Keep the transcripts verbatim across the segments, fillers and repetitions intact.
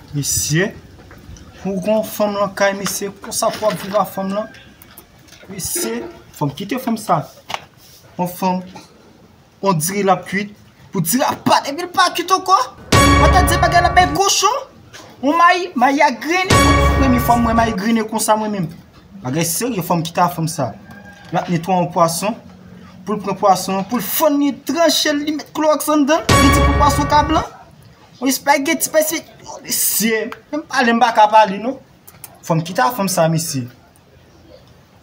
Mesye, pou gon fanm lan kay, mesye, konsa pou ap viv a fanm lan. Mesye, fò m kite fanm sa. Yon fanm, on diri l ap kwit, pou diri a pat, epi l pa kwit ankò. Mwen ta di bagay la bay kochon. On mayi, mayi a grennen. Premye fwa m wè mayi grennen konsa mwen menm. Bagay serye, fò m kite a fanm sa. L ap netwaye yon pwason, pou l pran pwason an, pou l fann li, tranche l, li met klowòks anndan l, li di pou pwason ka blan. Yon espageti, espageti. Mesye, menm pale m pa ka pale non. Fò m kite a fanm sa, mesye.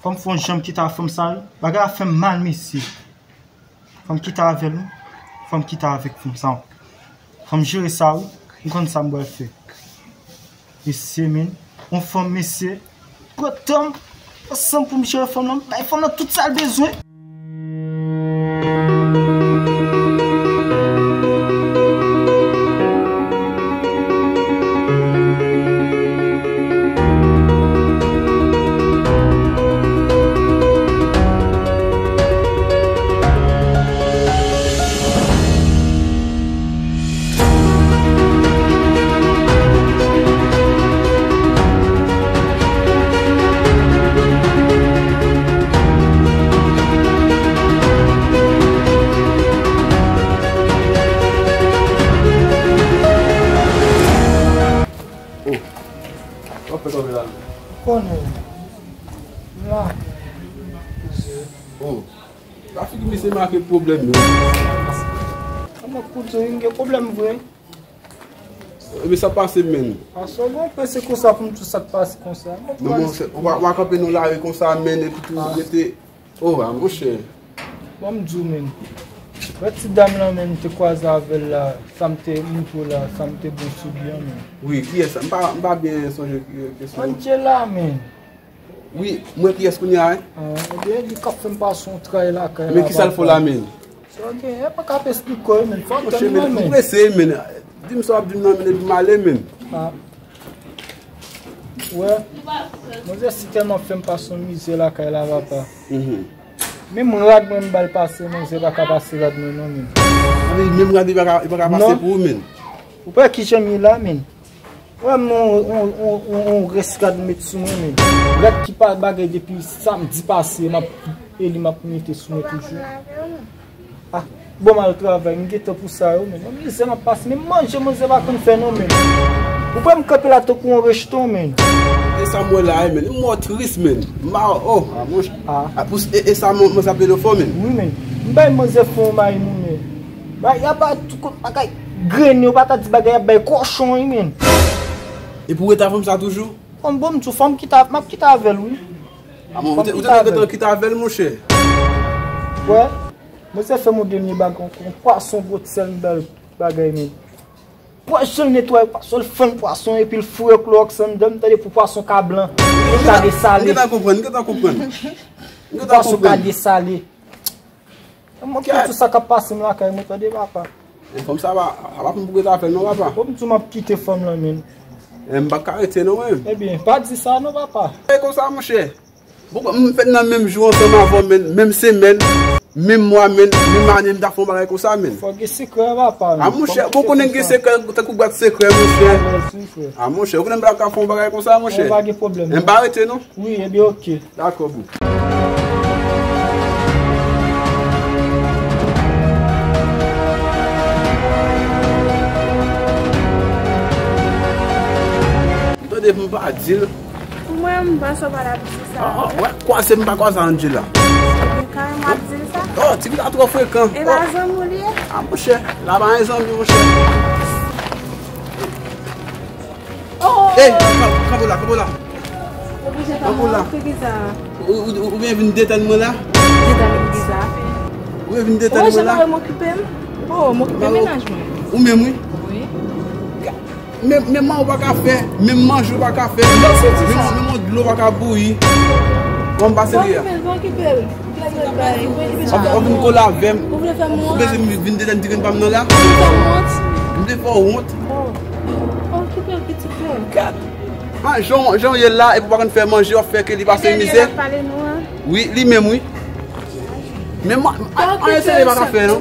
Fò m fè yon jan m kite a fanm sa, wi. Bagay la fè m mal, mesye. Fò m kite avè l, wi. Fò m kite avèk fanm sa, wi. Fò m jere sa, wi. M konn sa m pral fè. Mesye, men. Yon fanm, mesye. Pran tan m, ansanm pou m jere fanm lan. M bay fanm lan tout sa l bezwen. Oh. W ap fè kòb la. Konnen. La. Oh. La figi misye make pwoblèm yo. Kòman pou di w gen pwoblèm vre? Ebyen sa pase menn. Paske w gon prese konsa pou m di w sa k pase konsa. Non, monchè, w pa, w pa kanpe nan lari konsa menn epi tou rete. Oh, a monchè. Bon, m di w menn. Wè ti dam lan menn m te kwaze avè l la, sa m te montre w la, sa m te bon sou li an menn. Wi, kiyès? M pa, m pa byen sonje ki, ki son. Angela menn. Wi, m wè kiyès kounye a, wi. Ah, ebyen, li k ap fè m pase yon tray lakay la. Men kisa l fè w la menn? Sa w gen, e pa ka ap esplike w, menn. Fò w tann mwen, menn. Monchè, menn, m prese, menn. Di m sa w ap di m nan, menn, epi m ale, menn. Ah. Wè, manzè si tèlman ap fè m pase yon mizè lakay la, papa. Mhm. Menm rad mwen m ba l pase, manzè pa ka pase rad mwen non, menn. Sa vle di menm rad li pa ka, li pa ka pase pou ou, menn. Ou pa wè kijan m ye la, menn. Wè m yon, yon, yon, yon, yon rès rad m met sou mwen, menn. Rad ki pa bagay depi samdi pase, m ap, e li m ap mete sou mwen toujou. Ah, bon, m al travay, m gentan pou sa yo, menn. Mwen mizè m ap pase, menm manje, manzè pa konn fè non, menn. Ou wè m kanpe la tankou yon rejeton, menn. E sa m wè la, menn. M wè w tris, menn. M pa, oh, ah, monchè. Ah. Ah, pou, e, e sa, mwen, mwen sa pede fò, menn. Wi, menn. M bay manzè fò yon mayi, menn. Bay, y ap bay tout kote bagay grennen, yo pa ta di bagay, y ap bay kòchon, wi, menn. E pou rete avè m sa toujou? Bon, bon, m di w, fò m kite, m ap kite avè l, wi. Ah, bon, ou te, ou te gentan kite avè l, monchè. Wè. Mwen se fè m yon dènye bagay, yon, yon pwason gwo sèl m ba l bagay, men. Pwason l netwaye, pwason l fann pwason, epi l foure klowòks anndan, m tande pou pwason ka blan, pou l ka desale. M gentan konprann, m gentan konprann. M gentan konprann. Pwason ka desale. Mwen ki tout sa k ap pase m lakay mwen, tande, papa. E fanm sa pa, sa pa pou m pou rete avè l non, papa. Bon, m di w m ap kite fanm lan, men. E m pa ka rete non, mwen. Ebyen, pa di sa non, papa. E konsa, monchè. Bon, m fèt nan menm jou ansanm avè w, menn, menm semèn, menm mwa, menn, menm ane, m ta fè yon bagay konsa, menn. Fò gen sekrè, papa. A, monchè, bon, konnen gen sekrè, tankou bwat sekrè, monchè. A, monchè, ou konnen m pa ka fè yon bagay konsa, monchè. Bon, pa gen pwoblèm. M pa rete, non. Wi, ebyen, oke. Dakò, bro. M tande m pa di l. Pou mwen, m panse w pa t ap di sa. Ah, ah, wè, kwaze m pa kwaze Angela. Ebyen, kanmenm w ap di l sa? Oh, tifi la twò frekan. E pa zanmi w li ye? Ah, monchè, la pa yon zanmi, monchè. Oh! Ey, kanpe la, kanpe la. Kanpe la. Ou, ou, ou byen vin detann mwen la? Detann mwen pou kisa? Ou byen vin detann mwen la? Ou wè jan m okipe m? Oh, m okipe mennaj mwen. Ou menm, wi? Wi. Men, men manje w pa ka fè, men manje w pa ka fè, men, men dlo w pa ka bouyi. Bon, m pa serye a. Bon, okipe l, bon, okipe l. W ap vin kole avè m. Ou vle fè m wont? Ou bezwen vin detann ti grenn pa m nan la? Ou vle fè m wont? M vle fè w wont. Oh. Oh, okipe l, pitit mwen. Gad. Ah, jan, jan w ye la, epi w pa konn fè manje, w ap fè ke li pase mizè. Ebyen, l ap pale nou an. Wi, li menm, wi. Men mwen, anyen serye pa ka fè, non.